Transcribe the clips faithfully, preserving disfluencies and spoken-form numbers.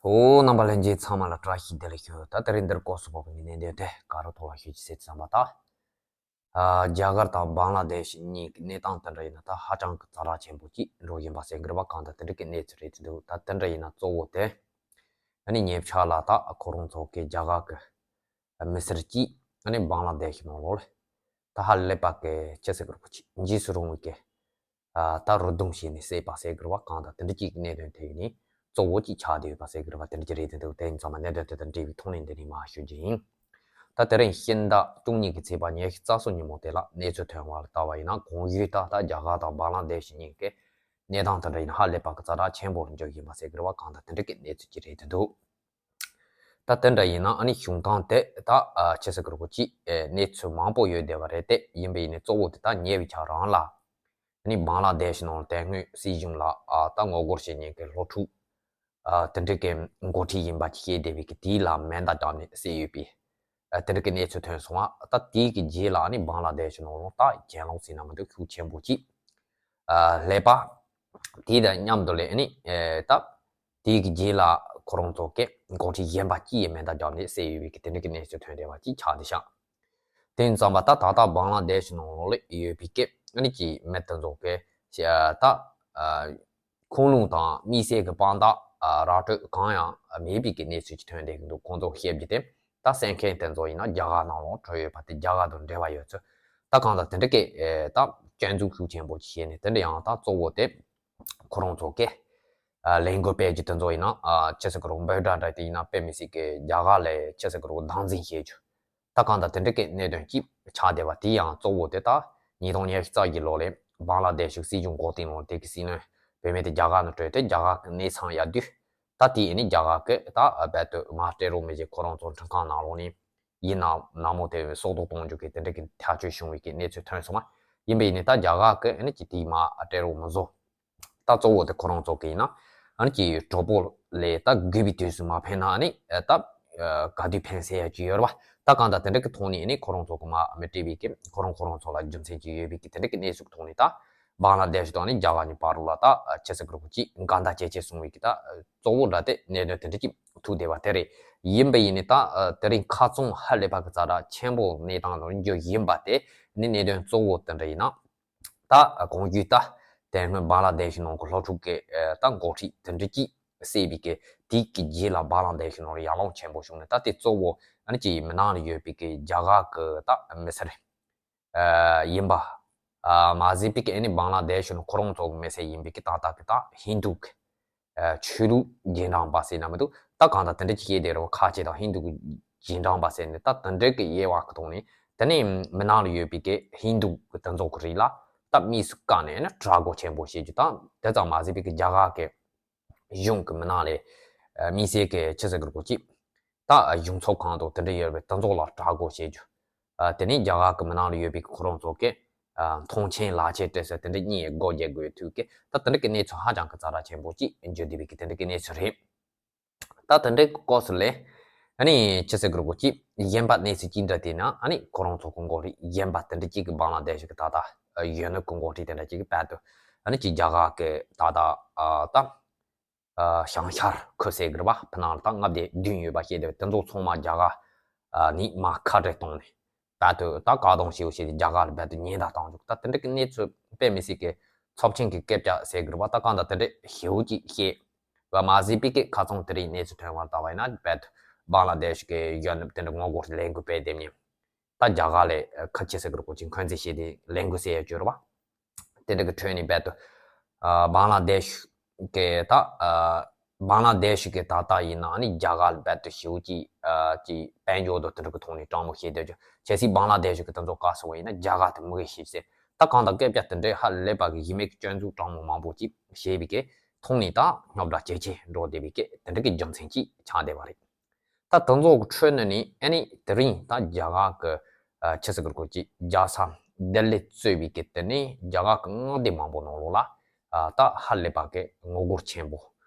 གོ་རྣམ་པ་ལྷན་རྒྱས་ཚང་མ་ལ་བཀྲ་ཤིས་བདེ་ལེགས་ཞུ། ད་དེ་རིང་འདིར་སྐོར་སུ་བབས་པའི་གནད་དོན་དེ་ག་རུ་ཐོག་ལ་ཞུ་ཅི་ཟེར་བསམ་པ་ད། ཨ་རྒྱ་གར་དང་བང་ལ་དེ་ཤི་གཉིས་ཀྱི་གནས་སྟངས་དེ་འདྲ་ཡིན་ན་ད་ཧ་ཅང་གི་ཛ་དྲག་ཆེན་པོ་ཅིག་འགྲོ་བཞིན་པ་ཟེར་གི་རེད་པ། གང་ལྟར་དེ་འདྲ་གི་གནས་ཚུལ་རེད་ཅི་འདུག་ད་དེ་འདྲ་ཡིན་ན་གཙོ་བོ་དེ་ཨ་ནི་ཉེ་ཆར་ལ་ད་ཁོ་རང་ཚོ་གི་རྒྱ་གར་གི་མི་སེར་གྱིས་ཨ་ནི་བང་ལ་དེ་ཤི་ནང་ལོགས་ལ་ད་ཧ་ལས་པ་གི་ཅི་ཟེར་གི་རེད་པ་ཅིག་འཇིགས་སུ་རུང་བའི་གི་ད་རུ་རྡུང་བྱས་ནས་བསད་པ་ཟེར་གི་རེད་པ། གང་ལྟར་དེ་འདྲ་ཅིག་གནད་དོན་དེ་ནི་གཙོ་བོ་ཅིག་ཆགས་བསྡད་ཡོད་པ་ཟེར་གི་རེད་པ། དེ་འདྲ་ཅིག་རེད་དེ་འདུག་དེ་ཡིན་ཙང་མ་གནད་དོན་དེ་དང་འབྲེལ་བའི་ཐོག་ནས་འདི་ནས་མར་ཞུ་རྒྱུ་ཡིན། ད་དེ་རིང་ཕྱི་ཟླ་བཅུ་གཉིས་ཀྱི་ཚེས་པ་ཉི་ཤུ་རྩ་གསུམ་ཉིན་མོ་དེ་ལ་གནས་ཚུལ་ཐོན་པ་ལ་ལྟ་བ་ཡིན་ན་གོང་ཞུས་ལྟར་ད་རྒྱ་གར་དང་བང་ལ་དེ་ཤི་གཉིས་ཀྱི་གནས་སྟངས་དེ་འདྲ་ཡིན་ན་ཧ་ལས་པ་གི་ཛ་དྲག་ཆེན་པོར་འགྱུར་བཞིན་པ་ཟེར་གི་རེད་པ། གང་ལྟར་དེ་འདྲ་གི་གནས་ཚུལ་ཅིག་རེད་དེ་འདུག་ད་དེ་འདྲ་ཡིན་ན་ཨ་ནི་བྱུང་སྟངས་དེ་ད་ཨ་ཅི་ཟེར་གི་རེད་པ་ཅིག་ཨེ་གནས་ཚུལ་མང་པོ་ཡོད་བསྡད་པ་རེད་དེ། ཡིན་པ་ཡིན་ནའི་གཙོ་བོ་དེ་ད་ཉེ་བའི་ཆར་རང་ལ་ཨ་ནི་བང་ལ་དེ་ཤི་ནང་དེ་སྔོན་སྲིད་གཞུང་ལ་ཨ་ད་ངོ་རྒོལ་བྱེད་མཁན་གྱི་སློབ་ཕྲུག་ཨ་དེ་འདྲ་གི་འགོ་ཁྲིད་ཡིན་པ་ཅིག་བཤད་བསྡད་པའི་གི་དེའི་ལ་མེ་མདའ་བརྒྱབ་ནས་བསད་ཡོད་པའི་ཨ་དེ་འདྲ་གི་གནས་ཚུལ་ཐོན་སོང་བ། ད་དེའི་གི་རྗེས་ལ་ཨ་ནི་བང་ལ་དེ་ཤི་ནང་ལོགས་ད་གྱེན་ལོག་ཟེར་ན་མི་འདུག་ཤུགས་ཆེན་པོ་ཅིག་ཨ་སླེབས་པ། དེ་དང་མཉམ་དུ་ལས་ཨ་ནི་ཨེ་ད་དེའི་གི་རྗེས་ལ་ཁོ་རང་ཚོ་གི་འགོ་ཁྲིད་གཞན་པ་གཅིག་ཡང་མེ་མདའ་བརྒྱབ་ནས་བསད་ཡོད་པའི་གི་དེ་འདྲ་གི་གནས་ཚུལ་ཐོན་བསྡད་པ་ཅིག་ཆགས་བསྡད་ཤག་དེ་ཡིན་ཙང་མ་ད་ད་ལྟ་བང་ལ་དེ་ཤི་ནང་ལོགས་ལ་ཡོད་པའི་གི་ཨ་ནི་གི་མི་དེ་ཚོ་གི་ཨ་ད་ཨ་ཁུངས་ལུང་དང་དམིགས་བསལ་གྱི་དཔང་རྟགས་ཨ་ར་སྤྲོད་གང་ཡང་མེད་པའི་གི་གནས་ཚུལ་ཅིག་ཐོན་བསྡད་ཀྱི་འདུག་ཁོང་ཚོ་བཤད་རྒྱུ་དེ་ད་བསད་མཁན་དེ་ཚོ་ཡིན་ན་རྒྱ་གར་ནང་ལོགས་བྲོས་ཡོད་པ་དེ་རྒྱ་གར་དང་འབྲེལ་བ་ཡོད་ཚུལ། ད་གང་ལྟར་དེ་འདྲ་གི་ཨེ་ད་སྐྱོན་འཛུགས་ཤུགས་ཆེན་པོ་ཅིག་བྱས་ནས་དེ་འདྲ་ཡང་ད་གཙོ་བོ་དེ་ཁོ་རང་ཚོ་གི་ཨ་ལས་འགུལ་སྤེལ་རྒྱུ་དེ་ཚོ་ཡིན་ན་ཨ་ཅི་ཟེར་གི་རེད་པ། འབོད་སྒྲ་འདྲ་དེ་ཡིན་ན་དཔེ་མི་སྲིད་གི་རྒྱ་གར་ལ་ཅི་ཟེར་གི་རེད་པ། སྡང་འཛིན་བྱེད་རྒྱུ། ད་གང་ལྟར་དེ་འདྲ་གི་གནད་དོན་གཅིག་ཆགས་བསྡད་པ་དེ་ཡང་གཙོ་བོ་དེ་ད་ཉིས་སྟོང་ཉི་ཤུ་རྩ་བཞི་ལོ་ལ་བང་ལ་དེ་ཤི་སྲིད་གཞུང་འགོ་རྟིང་ལོ་དེ་གི་སྲིད་བློན་བུད་མེད་དེ་རྒྱ་གར་ནང་བྲོས་ཏེ་རྒྱ་གར་གི་གནས་ཚང་ཡར་བསྡུས། ད་དེ་ཡིན་ནི་རྒྱ་གར་གི་ད་རྦད་དེ་མ་སྤྲད་རོགས་མི་བྱེད། ཁོ་རང་ཚོ་ཁྲིམས་ཁང་ནང་ལོགས་ནས་ཡིན་ན་ནག་མོ་དེ་སྲོག་ཐོག་གཏོང་རྒྱུ་གི་དེ་འདྲ་གི་ཐག་གཅོད་བྱུང་བའི་གི་གནས་ཚུལ་ཐོན་སོང་བ། ཡིན་པ་ཡིན་ནི་ད་རྒྱ་གར་གི་ཨ་ནི་ཅི་དེ་མ་སྤྲད་རོགས་མི་བཟོ། ད་གཙོ་བོ་དེ་ཁོ་རང་ཚོ་གི་ཡིན་ན་ཨ་ནི་ཀྱི་གྲོགས་པོ་ལས་ད་དགོས་པའི་དུས་སུ་མ་ཕན་ན་ཨ་ནི་ཨ་ད་ཨ་ག་དུས་ཕན་ཟེར་ཡ་ཅིག་ཡོད་རེད་པ། ད་གང་ལྟར་དེ་འདྲ་གི་ཐོག་ནས་ཨ་ནི་ཁོ་རང་ཚོ་གི་མ་མི་སྤྲད་པའི་གི་ཁོ་རང་ཁོ་རང་ཚོ་ལ་རྒྱུ་མཚན་ཅིག་ཡོད་པའི་གི་དེ་འདྲ་གི་གནས་ཚུལ་ཐོག་ནས་ད་བང་ལ་དེ་ཤི་དང་ཨ་ནི་རྒྱ་གར་གཉིས་བར་ལ་ད་ཨ་ཅི་ཟེར་གི་རེད་པ་ཅིག་འགལ་ཟླ་ཇེ་ཆེ་སོང་བའི་གི་ད་གཙོ་བོ་འདྲ་དེ་གནད་དོན་དེ་འདྲ་ཅིག་ཐུག་བསྡད་པ་དེ་རེད། ཡིན་པ་ཡིན་ནི་ད་ཨ་དེ་རིང་ཁ་རྩང་ཧ་ལས་པ་གི་ཛ་དྲག་ཆེན་པོ་གནས་སྟངས་ནང་འགྱུར་བཞིན་པ་དེ་ནི་གནད་དོན་གཙོ་བོ་དེ་འདྲ་ཡིན་ན། ད་གོང་ཞུས་ད་དེ་སྔོན་བང་ལ་དེ་ཤི་ནང་གི་སློབ་ཕྲུག་གི་ཨ་ད་འགོ་ཁྲིད་དེ་འདྲ་གཅིག་བསད་པའི་གི་དེའི་གི་རྗེས་ལ་བང་ལ་དེ་ཤི་ནང་ལ་ཡར་ལངས་ཆེན་པོ་བྱུང་ནས་ད་དེ་གཙོ་བོ་ཨ་ནི་ཅིག་མི་ནང་ལ་ཡོད་པའི་གི་རྒྱ་གར་གི་ད་མི་སེར་ཨ་ཡིན་པ་ཨ་མ་ཟད་པའི་གི་ཨ་ནི་བང་ལ་དེ་ཤི་ནང་ཁོ་རང་ཚོ་གི་མི་སེར་ཡིན་པའི་གི་ད་ལྟ་གི་ད་ཧིན་དུ་གི་ཨ་ཆོས་ལུགས་རྗེས་འབྲང་པ་ཟེར་ན་མི་འདུག་ད་གང་ལྟར་དེ་འདྲ་ཅིག་བཤད་བསྡད་རེད་པ། ཁ་ཆེ་དང་ཧིན་དུ་གི་རྗེས་འབྲང་པ་ཟེར་ནས་ད་དེ་འདྲ་གི་དབྱེ་བ་གི་ཐོག་ནས་དེ་ནས་མི་ནང་ལ་ཡོད་པའི་གི་ཧིན་དུ་གི་དེ་ཚོ་གི་རིགས་ལ་ད་དམིགས་སུ་བཀར་ནས་ནི་དྲག་རྒོལ་ཆེན་པོ་བྱེད་རྒྱུ་དང་། དེ་ཙམ་མ་ཟད་པའི་གི་རྒྱ་གར་གི་གཞུང་གི་མི་ནང་ལ་ཨ་དམིགས་བསལ་གི་ཅི་ཟེར་གི་རེད་པ་ཅིག་ད་གཞུང་ཚབ་ཁང་དང་དེ་འདྲ་ཡོད་པའི་དེ་ཚོ་ལ་དྲག་རྒོལ་བྱེད་རྒྱུ། ཨ་དེ་ནས་རྒྱ་གར་གི་མི་ནང་ལ་ཡོད་པའི་གི་ཁོ་རང་ཚོ་གི་ཨ་མཐོང་མཆན་ལག་ཆས་སྤྲད་ས་དེ་འདྲ་གཉིས་སྒོ་རྒྱག་དགོས་ཐུག་གི་ད་དེ་འདྲ་གི་གནས་ཚུལ་ཧ་ཅང་གི་ཛ་དྲག་ཆེན་པོ་ཅིག་འགྱུར་བསྡད་པའི་གི་དེ་འདྲ་གི་གནས་ཚུལ་རེད། ད་དེ་འདྲའི་སྐབས་སུ་ལས་ཨ་ནི་ཅི་ཟེར་དགོས་རེད་པ་ཅིག་གཞན་པ་གནས་ཚུལ་ཅིག་འདྲ་དེ་ན་ཨ་ནི་ཁོ་རང་ཚོ་གི་འགོ་ཁྲིད་གཞན་པ་དེ་འདྲ་ཅིག་གི་བང་ལ་དེ་ཤི་གི་ད་ལྟ་ཡོད་ནི་གི་འགོ་ཁྲིད་དེ་འདྲ་ཅིག་གི་བར་དུ་ཨ་ནི་ཅིག་རྒྱ་གར་གི་ད་ལྟ་ཨ་ད་ཨ་བྱང་ཤར་ཁུལ་ཟེར་གི་རེད་པ། ཕ་ནང་ལ་ད་མངའ་སྡེ་བདུན་ཡོད་པ་བཤད་དེ་དེ་ཚོ་ཚང་མ་རྒྱ་གར་ཨ་ནི་མར་ཁ་བྲལ་བཏང་ནས། བར་དུ་ད་བཀག་སྡོམ་ཞེ་པོ་བྱས་ཏེ་རྒྱ་གར་ལ་བར་དུ་ཉེན་བརྡ་བཏང་བཅུག་ད་དེ་འདྲ་གི་གནས་ཚུལ་དཔེ་མི་སྲིད་ཀྱི་ཚབས་ཆེན་གྱི་སྐད་ཆ་ཟེར་དགོས་རེད་པ། ད་གང་ལྟར་དེ་འདྲ་ཞེ་པོ་ཅིག་བཤད་པ་མ་ཟད་པའི་གི་ཁ་རྩང་དེ་རིང་གནས་ཚུལ་ཐོན་པར་ལྟ་བ་ཡིན་ན་བར་དུ་བང་ལ་དེ་ཤི་གི་གཞོན་ནུ་དེ་འདྲ་ངོ་རྒོལ་ལས་འགུལ་སྤེལ་བསྡད་མཁན་ད་རྒྱ་གར་ལ་ཁ་ཆེ་ཟེར་དགོས་རེད་པ་ཅིག་འཁོན་འཛིན་བྱས་ཏེ་ལས་འགུལ་སྤེལ་ཡ་བཅོས་རེད་པ། དེ་འདྲ་གི་ཁྲོད་ནས་བར་དུ་ཨ་བང་ལ་དེ་ཤི་གི་ད་ཨ་བང་ལ་དེ་ཤི་གི་ད་ལྟ་ཡིན་ན་ཨ་ནི་རྒྱ་གར་ལ་བར་དུ་ཞེ་པོ་ཅིག་ཨ་ཅིག་དཔལ་འབྱོར་དང་དེ་འདྲ་གི་ཐོག་ནས་དྲང་མོ་བཤད་བསྡད་རྒྱུ། གལ་སྲིད་བང་ལ་དེ་ཤི་གི་དེ་ཚོ་བཀག་སོང་བ་ཡིན་ན་རྒྱ་གར་དེ་མུ་གེ་ཤི་ཟེར། ད་གང་ལྟར་སྐད་ཆ་དེ་འདྲའི་ཧ་ལས་པ་གི་གཞི་མེད་ཀྱི་སྐྱོན་འཛུགས་དྲང་མོ་མང་པོ་ཅིག་བྱས་པའི་གི་ཐོག་ནས་ད་རྙོག་དྲ་ཇེ་ཆེ་འགྲོ་བསྡད་པའི་གི་དེ་འདྲ་གི་རྒྱུ་མཚན་ཅིག་ཆགས་བསྡད་པ་རེད། ད་དེ་ཚོ་གི་ཁྲོད་ནས་ནི་ཨ་ནི་དེ་རིང་ད་རྒྱ་གར་གི་ཨ་ཆི་ཟེར་དགོས་རེད་པ་ཅིག་རྒྱལ་ས་ལྡི་ལི་གཙོས་པའི་གི་དེ་ནི་རྒྱ་གར་གི་མངའ་སྡེ་མང་པོ་ནང་ལོགས་ལ་ཨ་ད་ཧ་ལས་པ་གི་ངོ་རྒོལ་ཆེན་པོ་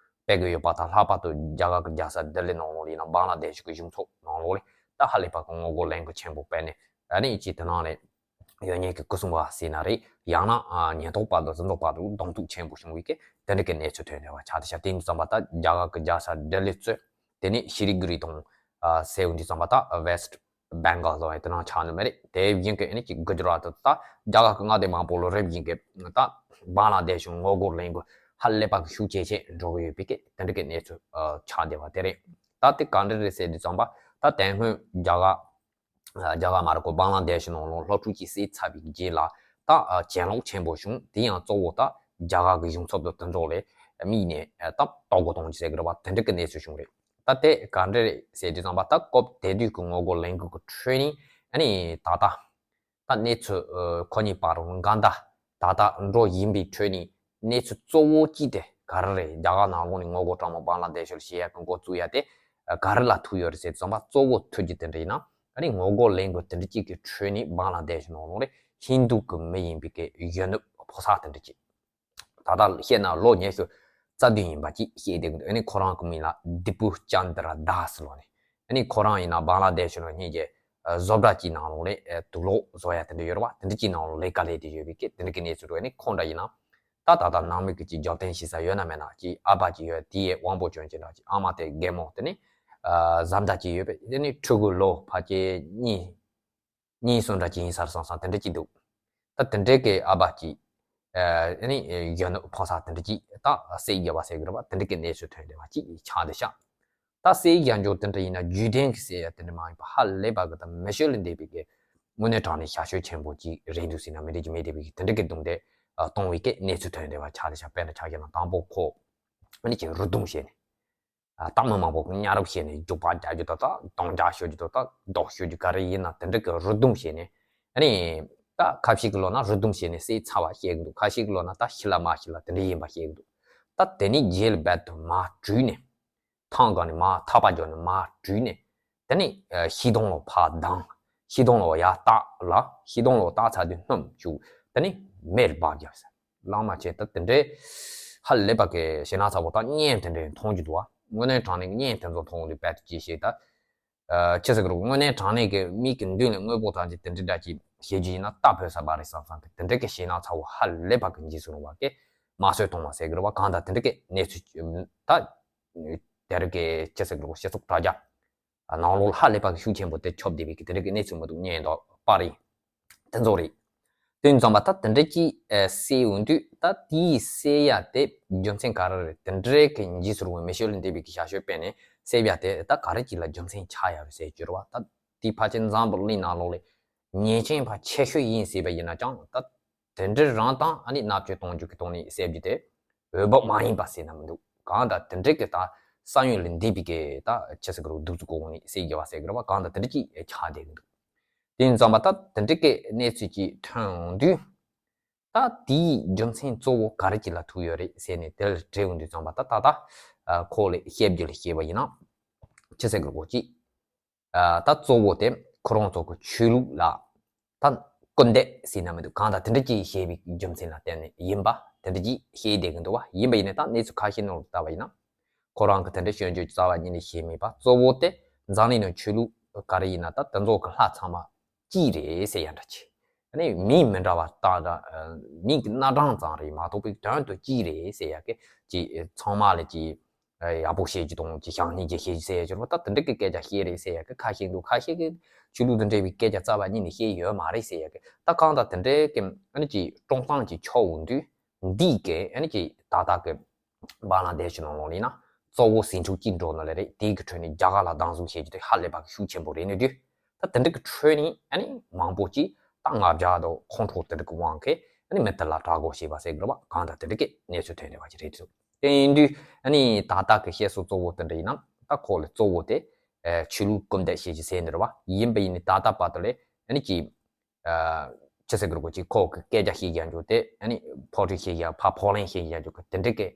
སྤེལ་གི་ཡོད་པ་དང་། ལྷག་པར་དུ་རྒྱ་གར་གི་རྒྱལ་ས་ལྡི་ལི་ནང་ལོགས་ལ་ཡིན་ན་བང་ལ་དེ་ཤི་གི་གཞུང་ཚབ་ནང་ལོགས་ལ་ད་ཧ་ལས་པ་གི་ངོ་རྒོལ་ལས་འགུལ་ཆེན་པོ་སྤེལ་ནས་ཨ་ནི་ཅིག་དེ་ནང་ལ་ཡོད་མཁན་གྱི་སྐུ་སྲུང་བ་ཟེར་ན་རེད། ཡང་ན་ཨ་ཉེན་རྟོག་པ་དང་འཛིན་རྟོག་པ་དང་གདོང་ཐུག་ཆེན་པོ་བྱུང་བའི་གི་དེ་འདྲ་གི་གནས་ཚུལ་ཐོན་བསྡད་པ་ཆགས་བསྡད་ཤག་དེ་ཡིན་དུས་ཙམ་པ་ད་རྒྱ་གར་གི་རྒྱལ་ས་ལྡི་ལི་གཙོས་ དེ་ནས་ཤི་ལི་གུ་རི་དང་ཟེར་འོང་དུས་ཙམ་པ་ད་West Bengal ལ་དེ་ནང་ཆགས་ནི་མ་རེད། དེ་བཞིན་གི་ཨ་ནི་ཅིག་གུ་ཇི་རཱ་ཏི་ད་རྒྱ་གར་གི་མངའ་སྡེ་མང་པོ་ལ་རེ་བཞིན་གི་ད་བང་ལ་དེ་ཤི་ངོ་རྒོལ་ལས་འགུལ་ཧ་ལས་པ་གི་ཤུགས་ཇེ་ཆེ་འགྲོ་གི་ཡོད་པའི་གི་དེ་འདྲ་གི་གནས་ཚུལ་ཆགས་བསྡད་པ་དེ་རེད། ད་དེ་ག་འདྲ་རེད་ཟེར་དུས་ཙམ་པ་ད་དེ་སྔོན་རྒྱ་གར་རྒྱ་གར་མ་རེད་ཁོ་བང་ལ་དེ་ཤི་ནང་ལོགས་སློབ་ཕྲུག་ཅིག་བསད་ཚར་བའི་རྗེས་ལ་ད་གྱེན་ལོག་ཆེན་པོ་བྱུང་། དེ་ཡང་གཙོ་བོ་ད་རྒྱ་གར་གི་གཞུང་ཚབ་དང་དེ་ཚོ་ལས་དམིགས་ནས་ད་ལྟོ་གོ་གཏོང་རྒྱུ་ཟེར་གི་རེད་པ། དེ་འདྲ་གི་གནས་ཚུལ་བྱུང་རེད། ད་དེ་ག་འདྲ་རེད་ཟེར་དུས་ཙམ་པ་ད་སྐབས་དེ་དུས་ཀྱི་ངོ་རྒོལ་ལས་འགུལ་གྱི་ཁྲོད་ནས་ཨ་ནི་ད་ལྟ་ད་གནས་ཚུལ་ཁོ་གཉིས་བར་འགལ་ཟླ་ད་ལྟ་འགྲོ་བཞིན་པའི་ཁྲོད་ནས་གནས་ཚུལ་གཙོ་བོ་གཅིག་དེ་ག་རེ་རེད། རྒྱ་གར་ནང་ལོགས་ནས་ངོ་རྒོལ་དྲག་མོ་བང་ལ་དེ་ཤི་ལ་བྱེད་ཡ་གི་འགོ་བཙུགས་ཡ་དེ་ག་རེ་ལ་ཐུག་ཡོད་རེད་ཟེར་དུས་ཙམ་པ་གཙོ་བོ་ཐུག་རྒྱུ་དེ་འདྲ་ཡིན་ན་ཨ་ནི་ངོ་རྒོལ་ལས་འགུལ་དེ་འདྲ་གཅིག་གི་ཁྲོད་ནས་བང་ལ་དེ་ཤི་ནང་ལོགས་ནས་ཧིན་རྡུ་གི་མི་ཡིན་པའི་གི་གཞོན་ནུ་ཕོ་གསར་དེ་འདྲ་གཅིག་ད་ལྟ་བཤད་ན་ལོ་ཉི་ཤུ་རྩ་བདུན་ཡིན་པ་ཅིག་བཤད་བསྡད་ཀྱི་འདུག་ཨ་ནི་ཁོ་རང་གི་མིང་ལ་དི་པུ་ཅན་དྲ་དཱ་སི་ལབ་ནས། ཨ་ནི་ཁོ་རང་ཡིན་ན་བང་ལ་དེ་ཤི་ལ་སྔོན་གྱི་བཟོ་གྲྭ་གཅིག་ནང་ལོགས་ལས་དུག་ལོག་བཟོ་ཡ་དེ་འདྲ་ཡོད་རེད་པ། དེ་འདྲ་གཅིག་ནང་ལོགས་ལས་ཀ་ལས་དེ་ཡོད་པའི་གི་དེ་འདྲ་གི་གནས་ཚུལ་འདུག་ཨ་ནི་ཁོ་འདྲ་ཡིན་ན་ད་ད་ལྟ་ནང་མི་གི་ཅིག་རྒྱབ་རྟེན་བྱེད་ས་ཡོད་ན་མེད་ན་ཅིག་ཨ་ཕ་ཅིག་ཡོད། དེ་ཡི་དབང་པོ་སྐྱོན་ཅིག་འདྲ་ཅིག་ཨ་མ་དེ་རྒན་མོ་དེ་ནི་བཟའ་ཟླ་ཅིག་ཡོད་པས། དེ་ནི་ཕྲུ་གུ་ལོ་ཕལ་ཆེར་གཉིས་གཉིས་གསུམ་འདྲ་ཅིག་ཡིན་ས་རེད་བསམ་བསམ་དེ་འདྲ་ཅིག་འདུག་ད་དེ་འདྲའི་གི་ཨ་ཕ་ཅིག་ཨ་ནི་གཞོན་ནུ་ཕོ་གསར་དེ་འདྲ་ཅིག་ད་བསད་བརྒྱབ་པ་ཟེར་གི་རེད་པ། དེ་འདྲ་གི་གནས་ཚུལ་ཐོན་བསྡད་པ་ཅིག་ཆགས་བསྡད་ཤག་ད་བསད་བཞག་འཇོག་དེ་འདྲ་ཡིན་ན་རྒྱུ་ལྡན་གི་ཟེར་ཡ་དེ་འདྲ་མ་ཡིན་པ་ཧ་ལས་པ་གི་ད་མི་ཤོད་ལས་འདས་པའི་གི་དངོས་གནས་དྲང་གནས་ཞག་ཤོད་ཆེན་པོ་ཅིག་རེད་འདུག་ཟེར་ན་མི་འགྲིག་གི་མེད་བསྡད་པའི་གི་དེ་འདྲ་གི་རྡུང་རྡེག་གཏོང་བའི་གི་གནས་ཚུལ་ཐོན་བསྡད་པ་ཆགས་བསྡད་ཤག་དཔེར་ན་ཆ་བཞག་ན་དང་པོ་ཁོ་ཨ་ནི་ཅིག་རུ་རྡུང་བྱས་ནས། ད་མི་མང་པོ་གཉའ་རབས་བྱས་ནས་རྒྱུག་པ་རྒྱག་རྒྱུ་དང་ད་རྡོག་རྒྱག་ཤོར་རྒྱུ་དང་ད་རྡོག་ཤོར་རྒྱུ་ག་རེ་ཡིན་ན་དེ་འདྲ་གི་རུ་རྡུང་བྱས་ནས་ཨ་ནི་ད་ཁ་ཤས་ཀྱི་ལོ་ན་རུ་རྡུང་བྱས་ནས་བསད་ཚར་བ་བཤད་གི་འདུག་ཁ་ཤས་ཀྱི་ལོ་ན་ད་ཤི་ལ་མ་ཤི་ལ་དེ་འདྲ་ཡིན་པ་བཤད་གི་འདུག་ད་དེ་ནས་རྗེས་ལ་རྦད་དེ་མར་བྲོས་ནས་ཐང་སྒང་ནས་མར་ཐག་པ་རྒྱོབ་ནས་མར་བྲོས་ནས་དེ་ནས་ཤིང་སྡོང་ལ་ཕར་བརྡུངས། ཤིང་སྡོང་ལ་ཡར་བཏགས་ལ་ཤིང་སྡོང་ལ་བཏགས་ཚར་དུས་སྣུམ་བྱུགས་དེ་ནས་མེར་སྦར་བརྒྱབ་ཟེར། ལང་མ་བྱས་ད་དེ་འདྲའི་ཧ་ལས་པ་གི་ཞེད་སྣང་ཚ་པོ་ད་བརྙན་དེ་འདྲའི་མཐོང་རྒྱུ་འདུག་བ། དངོས་གནས་དྲང་གནས་ཀྱི་བརྙན་དེ་ཚོ་མཐོང་དུས་རྦད་དེ་ཅི་ཞིག་ད། ཨ་ཅི་ཟེར་གི་རེད། དངོས་གནས་དྲང་གནས་ཀྱི་མིག་གི་མདུན་ལ་དངོས་པོ་ཐམས་ཅད་དེ་འདྲའི་འདྲ་ཅིག་བྱེད་རྒྱུ་ཡིན་ན་ད་བོད་ས་བ་རེད་བསམ་བསམ་གི་དེ་འདྲའི་གི་ཞེད་སྣང་ཚ་པོ་ཧ་ལས་པ་གི་འཇིགས་སུ་རུང་བ་གི་དམར་གསོད་གཏོང་བ་ཟེར་གི་རེད་བ། གང་ལྟར་དེ་འདྲའི་གི་གནས་ཚུལ་ད་དེ་རིགས་ཀྱི་ཅི་ཟེར་གི་རེད། སྤྱི་ཚོགས་དྲ་རྒྱ་ནང་ལོགས་ལ་ཧ་ལས་པ་གི་ཤུགས་ཆེན་པོ་དེ་ཁྱབ་བསྡད་པའི་གི་དེ་འདྲའི་གི་གནས་ཚུལ་མི་འདུག་བརྙན་དང་པར་རིས་དེ་ཚོ་རེད། དེ་ཙམ་པ་ད་དེ་འདྲ་ཅིག་ཨ་བསད་ཡོང་དུས་ད་དེའི་བསད་ཡ་དེ་རྒྱུ་མཚན་ག་རེ་རེད། དེ་འདྲའི་གི་འཇིགས་སུ་རུང་བའི་མི་ཤོད་ལས་འདས་པའི་གི་ཞག་ཤོད་སྤེལ་ནས་བསད་ཡ་དེ་ད་ག་རེ་ཅིག་ལ་རྒྱུ་མཚན་ཆགས་ཡ་རེད་ཟེར་གྱི་རེད་བ། ད་དེའི་ཕལ་ཆེར་འཛམ་བུ་གླིང་ནང་ལོགས་ལ་ཉེས་ཅན་ཕལ་ཆེ་ཤོས་ཡིན་ཟེར་བ་ཡིན་ན་ཀྱང་ད་དེ་འདྲའི་རང་དང་ཨ་ནི་མནར་གཅོད་གཏོང་རྒྱུ་གི་ཐོག་ནས་བསད་རྒྱུ་དེ་འོས་བབ་མ་ཡིན་པ་ཟེར་ན་མི་འདུག་གང་ལྟར་དེ་འདྲའི་གི་ད་ས་ཡོམ་ལས་འདས་པའི་གི་ད་ཅི་ཟེར་གི་རེད། གདུག་རྩུབ་གི་འོག་ནས་བསད་རྒྱུ་བ་ཟེར་གི་རེད་བ། གང་ལྟར་དེ་འདྲ་ཅིག་ཆགས་བསྡད་གི་འདུག་དེ་ཙམ་པ་ད་དེ་འདྲའི་གི་གནས་ཚུལ་ཅིག་ཐོན་འོང་དུས་ད་དེའི་རྒྱུ་མཚན་གཙོ་བོ་ག་རེ་ཅིག་ལ་ཐུག་ཡོད་རེད་ཟེར་ནས་དེ་ལ་དྲི་འོང་དུས་ཙམ་པ་ད་ད་ད་ཁོ་ལ་བཤད་རྒྱུ་ལ་བཤད་པ་ཡིན་ན་ཅི་ཟེར་གི་རེད། ཅིག་ད་གཙོ་བོ་དེ་ཁོ་རང་ཚོ་གི་ཆོས་ལུགས་ལ་ད་སྐུར་འདེབས་ཟེར་ན་མི་འདུག་གང་ལྟར་དེ་འདྲ་ཅིག་བྱས་པའི་རྒྱུ་མཚན་ལ་བརྟེན་ནས་ཡིན་པ་དེ་འདྲ་ཅིག་བཤད་བསྡད་གི་འདུག་བ། ཡིན་པ་ཡིན་ནའི་ད་གནས་ཚུལ་ཁ་ཤས་ནང་ལ་ལྟ་བ་ཡིན་ན་ཁོ་རང་གི་དེ་འདྲ་སྐྱོན་བརྗོད་རྩ་བ་ཉིད་ནས་བྱས་མེད་པ། གཙོ་བོ་དེ་འཛམ་གླིང་ནང་ཆོས་ལུགས་ག་རེ་ཡིན་ན་ད་དེ་ཚོ་གི་ལྷ་ཚང་མ་གཅིག་རེད་ཟེར་ཡ་འདྲ་ཅིག་ཨ་ནི་མིང་མི་འདྲ་བ་བཏགས་འདྲ་མིང་གི་སྣ་གྲངས་ཙམ་རེད་མ་གཏོགས་པའི་དོན་དུ་གཅིག་རེད་ཟེར་ཡ་གི་ཅིག་ཚང་མ་ལ་ཅིག་ཡག་པོ་བཤད་རྒྱུ་དང་ཅིག་བྱམས་སྙིང་རྗེ་བཤད་རྒྱུ་ཟེར་ཡ་ཅིག་རེད་པ། ད་དེ་འདྲ་གི་སྐད་ཆ་བཤད་རེད་ཟེར་ཡ་གི་ཁ་ཤས་འདུག་ཁ་ཤས་ཀྱིས་ཆོས་ལུགས་དང་འབྲེལ་བའི་སྐད་ཆ་རྩ་བ་ཉིད་ནས་བཤད་ཡོད་མ་རེད་ཟེར་ཡ་གི་ད་གང་ལྟར་དེ་འདྲའི་གི་ཨ་ནི་ཅིག་བཀྲོངས་སྟངས་ཅིག་ཆགས་འོང་དུས་འདིས་གི་ཨ་ནི་ཅིག་ཏག་ཏག་གི་བང་ལ་དེ་ཤི་ནང་ལོགས་ལ་ཡིན་ན་གཙོ་བོ་ཟིང་འཁྲུག་ཅིག་འགྲོ་ནི་ལ་རེད། དེའི་གི་ཁྲོད་ནས་རྒྱ་གར་ལ་སྡང་ཟུག་བྱེད་རྒྱུ་དེ་ཧ་ལས་པ་གི་ཤུགས་ཆེན་པོ་རེད་ནི་དུས། ད་དེ་འདྲ་གི་ཁྲོད་ནས་ཨ་ནི་མང་པོ་ཅིག་ད་ང་རྒྱལ་དང་ཁོང་ཁྲོ་དེ་འདྲ་གི་དབང་གིས་ཨ་ནི་མི་དེ་ལ་དྲག་རྒོལ་བྱས་པ་ཟེར་གི་རེད་པ། གང་ལྟར་དེ་འདྲ་གི་གནས་ཚུལ་ཐོན་བསྡད་པ་ཅིག་རེད་འདུག་དེ་ཡིན་དུས་ཨ་ནི་ད་ལྟ་གི་བཤད་སྲོལ་གཙོ་བོ་དེ་འདྲ་ཡིན་ན་ད་ཁོ་ལ་གཙོ་བོ་དེ་ཨ་ཆོས་ལུགས་སྐུར་འདེབས་བྱེད་རྒྱུ་ཟེར་ནི་རེད་པ། ཡིན་པ་ཡིན་ནི་ད་ལྟ་བར་དུ་ལས་ཨ་ནི་ཅིག་ཨ་ཅི་ཟེར་གི་རེད། ཁོ་ཅིག་ཁོ་གི་སྐད་ཆ་བཤད་རྒྱུ་དེ་ཨ་ནི་ཕོ་ཁྲིད་བཤད་རྒྱུ་ཕ་ཕོག་ལེན་བཤད་རྒྱུ་གི་དེ་འདྲ་གི་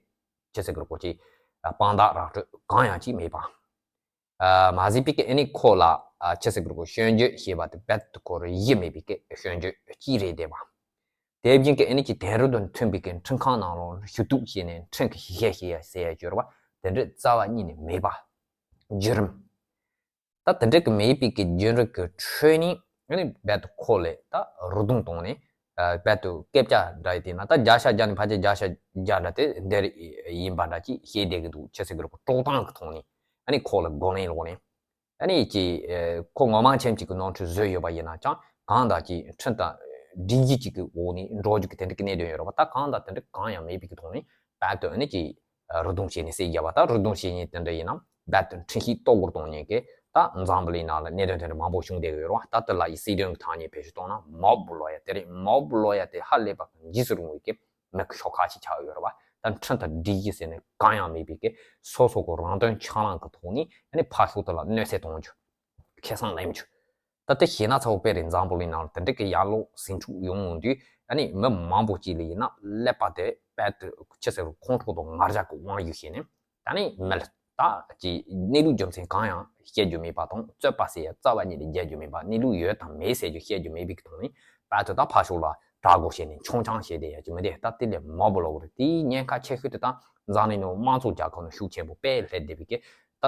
ཅི་ཟེར་གི་རེད། ཅིག་དཔང་རྟགས་རགས་བྲོས་གང་ཡང་ཅིག་མེད་པ། ཨ་མ་གཞི་པའི་གི་ཨ་ནི་ཁོ་ལ་ཨ་ཅི་ཟེར་གི་རེད། སྐྱོན་བརྗོད་བྱས་པ་དེ་རྦད་དེ་ཁོ་རང་ཡིད་མེད་པའི་གི་སྐྱོན་བརྗོད་ཅིག་རེད་བསྡད་པ། དེ་བཞིན་གི་ཨ་ནི་ཅིག་དེང་རབས་དང་མཐུན་པའི་གི་ཁྲིམས་ཁང་ནང་ལོགས་ཞུ་གཏུག་བྱས་ནས་ཁྲིམས་ཀྱི་ཞིབ་བཤེར་བྱེད་ཡ་ཟེར་ཡ་ཅིག་ཡོད་རེད་པ། དེ་འདྲ་རྩ་བ་ཉིད་ནས་མེད་པ། བརྒྱུད་རིམ། ད་དེ་འདྲ་གི་མེད་པའི་གི་བརྒྱུད་རིམ་གི་ཁྲོད་ནས་ཨ་ནི་རྦད་དེ་ཁོ་ལ་ད་རུ་རྡུང་བཏང་ནས་ཨ་རྦད་དེ་སྐད་ཆ་འདྲ་ཡི་དེ་ན་ད་བརྒྱ་ཆ་བརྒྱ་ནས་ཕལ་ཆེར་བརྒྱ་ཆ་བརྒྱ་འདྲ་དེ་འདི་རེད་ཡིན་པ་འདྲ་ཅིག་བཤད་བསྡད་གི་འདུག་ཅི་ཟེར་གི་རེད། དཀྲོག་གཏམ་གི་ཐོག་ནས་ ནི་ཁོ་ལ་རྒོལ་ལན་སློག་ནས། ཨ་ནི་ཅིག་ཁོ་ངོ་མ་མཁན་གཅིག་གི་ནོར་འཁྲུལ་བཟོས་ཡོད་པ་ཡིན་ན་ཀྱང་གང་དང་ཅིག་ཁྲིམས་དང་སྒྲིག་གཞི་གཅིག་གི་འོག་ནས་འགྲོ་རྒྱུ་གི་དེ་འདྲ་གི་གནད་དོན་ཡོད་རེད་བ། ད་གང་དང་དེ་འདྲ་གང་ཡང་མེད་པའི་གི་ཐོག་ནས་རྦད་དེ་ཨ་ནི་ཅིག་རུ་རྡུང་བྱས་ནས་བསད་རྒྱབ་པ། ད་རུ་རྡུང་བྱེད་མཁན་དེ་འདྲ་ཡིན་ན་རྦད་དེ་འཁྲུན་གཞི་གཏོར་རྒོལ་གཏོང་མཁན་གྱི་ད་འཛམ་བུ་གླིང་ནང་ལ་གནད་དོན་དེ་འདྲ་མང་པོ་བྱུང་བསྡད་ཀྱི་ཡོད་རེད་བ། ད་དེ་ལ་ཡི་སྲིད་དོན་གྱི་ཐག་ཉེ་བེད་སྤྱོད་གཏོང་ན་མོབ་ལོ་ཡ་དེ་རེད། མོབ་ལོ་ཡ་དེ་ཧ་ལས་པ་གི་འཇིགས་སུ་རུང་བའི་གི་མི་གི་ཤོག་ཁག་ཅིག་ཆགས་ཡོད་རེད་བ། ད་ཁྲིམས་དང་སྒྲིག་གཞི་ཟེར་ནས་གང་ཡང་མེད་པའི་གི་སོ་སོ་གི་རང་དོན་ཆགས་ལངས་གི་ཐོག་ནས་ཨ་ནི་ཕར་ཕྱོགས་དེ་ལ་གནོད་འཚེ་གཏོང་རྒྱུ། ཁེ་བཟང་ལེན་རྒྱུ། ད་དེ་ཤེས་ན་ཚ་བོ་དཔེ་རེད། འཛམ་བུ་གླིང་ནང་ལ་དེ་འདྲ་གི་ཡར་ལོག་ཟིང་འཁྲུག་ཡོང་ཡོང་དུས་ཨ་ནི་མི་མང་པོ་ཅིག་ལ་ཡིན་ན་ཀླད་པ་དེ་རྦད་དེ་ཆི་ཟེར་ཁོང་ཁྲོ་དང་ང་རྒྱལ་གི་དབང་ཡོད་ཤེས་ནས། ད་ནི་མི་ལ་ད་ཀྱི་གནས་ལུགས་རྒྱུ་མཚན་གང་ཡང་བཤད་རྒྱུ་མེད་པ་དང་རྩོད་པ་ཟེར་ཡ་རྩ་བ་ཉིད་ནས་རྒྱག་རྒྱུ་མེད་པ། གནས་ལུགས་ཡོད་དང་མེད་ཟེར་རྒྱུ་བཤད་རྒྱུ་མེད་པའི་གི་ཐོག་ནས་རྦད་དེ་ད་ཕར་ཕྱོགས་ལ་དྲག་རྒོལ་བྱས་ནས་མཆོང་རྐྱང་བྱས་བསྡད་ཡ་ཅིག་མི་འདུག་ད་དེ་ལས་མོབ་ལོ་རེད། དེའི་ཉེན་ཁ་ཆེ་ཤོས་དེ་ད་འཛམ་གླིང་ནང་དམངས་གཙོ་རྒྱལ་ཁབ་ནང་ཤུགས་ཆེན་པོ་དཔེ་སླེབས་བསྡད་པའི་གི་ད་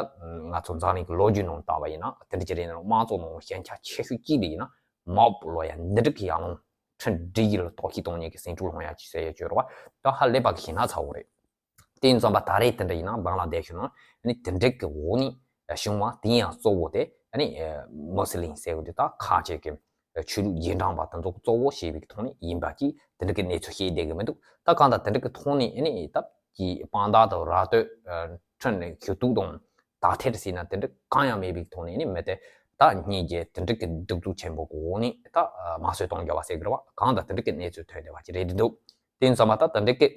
ང་ཚོ་འཛམ་གླིང་གི་ལོ་རྒྱུས་ནང་ལྟ་བ་ཡིན་ན་དེ་འདྲ་ཅིག་རེད། ནང་དམངས་གཙོ་ནང་ཞན་ཆ་ཆེ་ཤོས་གཅིག་ལ་ཡིན་ན་མོབ་ལོ་ཡ་འདི་འདྲ་གི་ཡར་ལོང་ཁྲིམས་སྒྲིག་གཞི་ལ་གཏོར་བཤིག་གཏོང་མཁན་གི་ཟིང་འཁྲུག་སློང་ཡ་ཅིག་ཟེར་ཡ་ཅིག་ཡོད་རེད་བ། ད་ཧ་ལས་པ་གི་ཤེས་ན་ཚ་བོ་རེད། དེ་ཡིན་ཙམ་པ་ད་རེས་དེ་འདྲ་ཡིན་ན་བང་ལ་དེ་ཤོད་ན་ཨ་ནི་དེ་འདྲ་གི་འོག་ནས་བྱུང་བ་དེ་ཡང་གཙོ་བོ་དེ་ཨ་ནི་མུ་སི་ལིམ་ཟེར་བ་དེ་ད་ཁ་ཆེ་གི་ཆོས་ལུགས་རྗེས་འབྲང་པ་དེ་ཚོ་གཙོ་བོ་བྱས་པའི་ཐོག་ནས་ཡིན་པ་གྱིས་དེ་འདྲ་གི་གནས་ཚུལ་བཤད་བསྡད་གི་མི་འདུག་ད་གང་ལྟར་དེ་འདྲ་གི་ཐོག་ནས་ཨ་ནི་ད་ཀྱི་དཔང་རྟགས་དང་ར་སྟོད་ཁྲིམས་ནས་ཞུ་གཏུག་དང་དག་ཐེར་ཟེར་ན་དེ་འདྲ་གང་ཡང་མེད་པའི་ཐོག་ནས་ཨ་ནི་མི་དེ་ད་སྙིང་རྗེ་དེ་འདྲ་གི་གདུག་རྩུབ་ཆེན་པོ་གི་འོག་ནས་ད་དམར་གསོད་གཏོང་རྒྱུ་བ་ཟེར་གི་རེད་བ། གང་ལྟར་དེ་འདྲ་གི་གནས་ཚུལ་ཐོན་བསྡད་པ་ཅིག་རེད་འདུག་དེ་ཡིན་ཙམ་པ་ད་དེ་འདྲ་གི་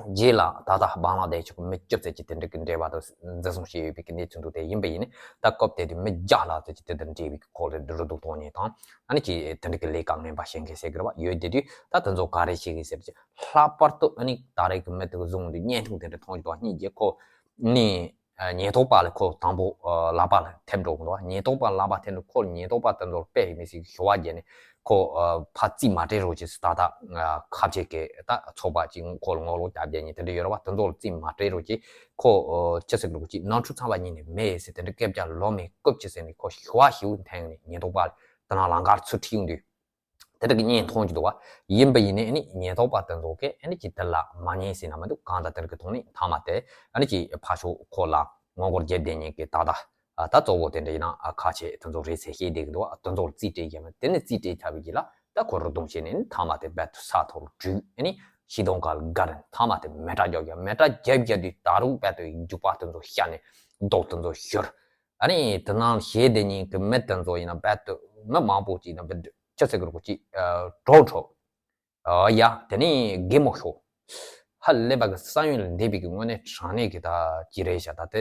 རྗེས་ལ་ད་ལྟ་བང་ལ་དེ་ཆོག་མི་བཅུ་ཙམ་གྱིས་དེ་འདྲ་གི་འབྲེལ་བ་དང་འཛིན་བཟུང་བྱས་ཡོད་པའི་གི་གནས་ཚུལ་འདུག་དེ་ཡིན་པ་ཡིན་ནི་ད་སྐབས་དེ་དུས་མི་བརྒྱ་ལྷག་ཙམ་གྱིས་དེ་དང་འབྲེལ་བའི་གི་ཁོ་ལ་རུ་རྡུང་གཏོང་མཁན་དང་ཨ་ནི་ཀྱི་དེ་འདྲ་གི་ལས་ཀ་ངན་པ་བྱེད་མཁན་ཟེར་གི་རེད་བ། ཡོད་དེ་དུས་ད་དེ་ཚོ་ག་རེ་བྱེད་གི་ཟེར་གྱི་ལྷག་པར་དུ་ཨ་ནི་ད་རེས་གི་མི་དེ་གི་བཟུང་དུས་བརྙན་ཐུང་དེ་འདྲ་མཐོང་རྒྱུ་དང་སྙིང་རྗེ་ཁོ་ནི་ཉེན་རྟོག་པ་ལ་ཁོ་དང་པོ་ལག་པ་ལ་ཐེབས་འགྲོ་གི་འདུག་ཉེན་རྟོག་པ་ལག་པ་ཐེབས་འགྲོ་ཁོ་ཉེན་རྟོག་པ་དེ་ཚོར་དཔེ་མི་སྲིད་ཞུ་བ་བརྒྱབ་ནས་ཁོ་ཕར་རྩིས་མ་སྤྲད་རོགས་བྱེད་ཟེར། ད་ལྟ་ཁ་ཆེ་གི་ད་ཚོགས་པ་ཅིག་ཁོ་ལ་ངོ་ལོག་རྒྱབ་བསྡད་མཁན་དེ་འདྲ་ཡོད་རེད་བ། དེ་ཚོ་ལ་རྩིས་མ་སྤྲད་རོགས་གྱིས་ཁོ་ཅི་ཟེར་དགོས་ཀྱི་ནོར་འཁྲུལ་ཚང་བ་ཉིད་ནས་མེད་ཟེར་དེ་འདྲ་སྐད་ཆ་ལོ་མེད་རྐུབ་ཀྱི་ཟེར་ནས་ཁོ་ཞུ་བ་ཞུ་འཐེན་ནས་ཉེན་རྟོག་པ་ལ་དེ་ན་ལམ་ཁར་ཚུར་ཁྲིད་ཡོང་དུས་དེ་འདྲ་གི་བརྙན་མཐོང་རྒྱུ་འདུག་བ། ཡིན་པ་ཡིན་ནའི་ཨ་ནི་ཉེན་རྟོག་པ་དེ་ཚོ་གིས་ཨ་ནི་ཅིག་དེ་ལ་མ་ཉན་ཟེར་ན་མི་འདུག་གང་ལྟར་དེ་འདྲ་གི་ཐོག་ནས་མཐའ་མ་དེ་ཨ་ནི་ཅིག་ཕར་ཕྱོགས་ཁོ་ལ་ངོ་རྒོལ་བརྒྱབ་བསྡད་མཁན་གྱི་ད་ལྟ་ད་གཙོ་བོ་དེ་འདྲ་ཡིན་ན་ཁ་ཆེ་དེ་ཚོ་རེད་ཟེར་བཤད་བསྡད་ཀྱི་འདུག་བ། དེ་ཚོར་རྩིས་སྤྲད་ཀྱི་མེད། དེ་ནས་རྩིས་སྤྲད་ཚར་བའི་རྗེས་ལ་ད་ཁོ་རུ་རྡུང་བྱས་ནས་ཨ་ནི་མཐའ་མ་དེ་རྦད་དེ་ས་ཐོག་ལ་བྲུས་ཨ་ནི་ཤི་གཏོང་ག་ལ་དགའ་རན་མཐའ་མ་དེ་མེ་སྲེག་རྒྱག་རྒྱག་མེ་སྲེག་རྒྱབ་རྒྱབ་དུས་ད་རུང་རྦད་དེ་རྒྱུག་པ་དེ་ཚོ་བཤར་ནས་རྡོ་དེ་ཚོ་བཞུར། ཨ་ནི་དེ་ནང་བཞུགས་བསྡད་མཁན་གྱི་མི་དེ་ཚོ་ཡིན་ན་རྦད་དེ་མི་མང་པོ་ཅིག་ཡིན་ན་རྦད་དེ་ཅི་ཟེར་དགོས་རེད་གོ་ཅིག་གྲོགས་འཕྲོག་ཡ་དེ་ནས་གད་མོ་ཤོར། ཧ་ལས་པ་གི་ས་ཡོམ་ལས་འདས་པའི་གི་དངོས་གནས་དྲང་གནས་ཀྱི་ད་ཅི་རེད་ཤག་ད་དེ་